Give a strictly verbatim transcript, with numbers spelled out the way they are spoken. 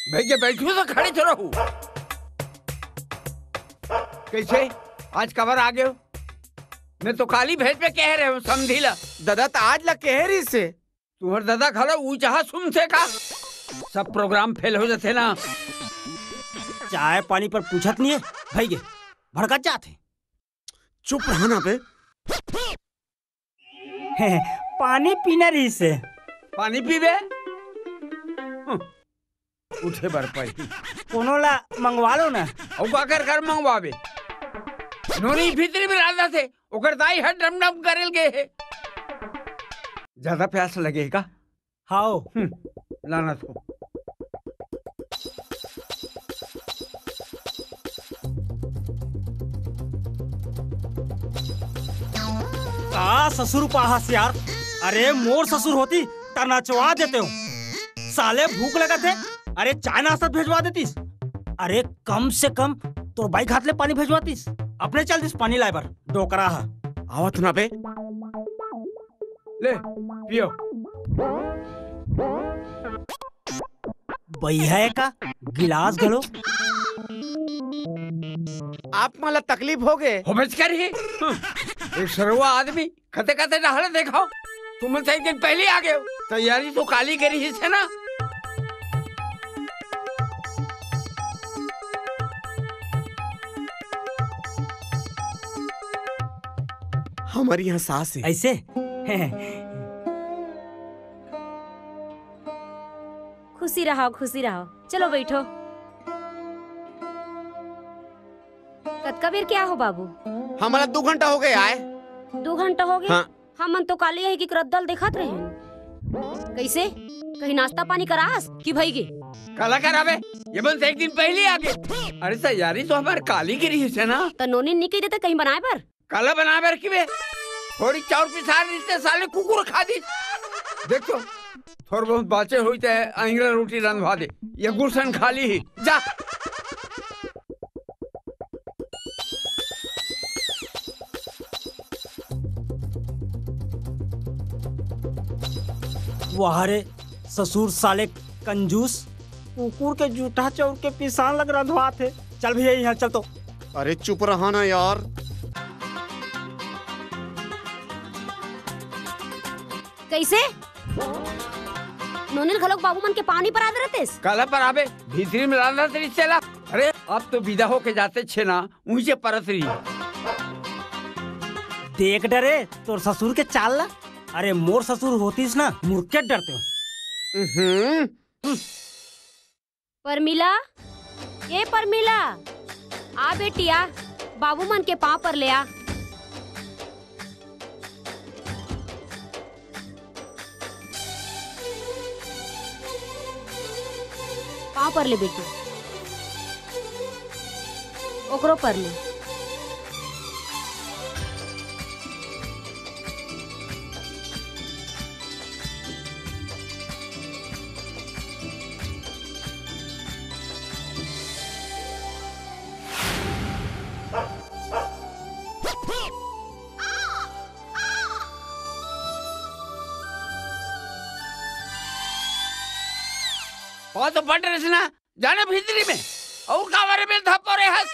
भइगे, बइठहू त खड़े तो रहू। कइसे? आज काबर आ गेव? मैं तो काली भेजबे कहे रहेंव समधी ला। ददा त आज ला कहे रहिस हे। तुंहर ददा घलो उही चाह सुनथे का? सब program fail हो जाथे ना। चाय पानी पर पूछत नइ हे, भइगे, भड़कत जात हे। चुप रह ना बे। पानी पीना रहिस हे। पानी पीबे? हम्म, उठे बर पड़ही। कोनो ला मंगवा लो ना। अउ काकर घर मंगवाबे? नोनी भीतरी में रांधथे, ओकर दाई ह डम डम करे ल गे हे। जादा प्यास लगे हे का? हाव। हम्म, लानत हों। का ससुर पाहस यार? अरे मोर ससुर होतिस त नचवा देतेंव। साले भूख लगत हे, अरे चाय नाश्ता भेजवा देतिस। अरे कम से कम तोर बाई के हाथ ले पानी भेजवातिस। अपने चल दिस पानी लाय बर, डोकरा ह। आवत हों ना बे। ले, पियो। बइहा हे का? गिलास घलो। आप मन ला तकलीफ हो गे? होबेच करही। हम्म। एक सरवा आदमी कते कते डहर देखव। तुमन त एक दिन पहिली आ गेव। तैयारी तो काली के रहिस हे ना। हमर इहाँ सास हे। अइसे? खुशी रहव, खुशी रहव। चलो बइठो। कतका बेर के आए हो बाबू? हमला दू घंटा हो गे आए। दू घंटा हो गे? हाँ। हमन तो काली यही के रद्दा ल देखत रहेन। कइसे? कहीं नाश्ता पानी करास कि भइगे? काला कराबे? ये मन त एक दिन पहिली आ गे। अरे तैयारी तो हमर काली के रहिस हे ना। त नोनी नइ कहि देते कहीं बनाय बर? काला बनाय बर कहिबे? थोड़ी चाउर पिसाय रहिस ते साले कुकुर खा दिस। देख तो, थोर बहुत बाचे होही ते अंगरा रोटी रंधवा दे। ये गुलशन खा लिही। जा। वाह रे ससुर साले कंजूस, कुकुर के जूठा चाउर के पिसान ल रंधवाथे। चल भइया, इहाँ चल तो। अरे चुप रहा ना यार। कइसे? नोनी ल घलोक बाबू मन के पाँव नइ परा दे रहितेस? काला पराबे, भीतरी में रांधत रहिस तेला। अरे, अब तो बिदा होके जातेच हे ना, उहींचे परत रहिस। देख डरे, तोर ससुर के चाल ला। अरे, मोर ससुर होतिस ना, मुड़के डरतेंव। हम्म। परमिला, ए परमिला, आ बेटी आ, बाबू मन के पाँव पर ले आ। पाँव पर ले बेटी, ओकरो पर ले। पाँव तो पड़ रहिस ना, जा ना भीतरी में। अउ काबर में धपोरे हस?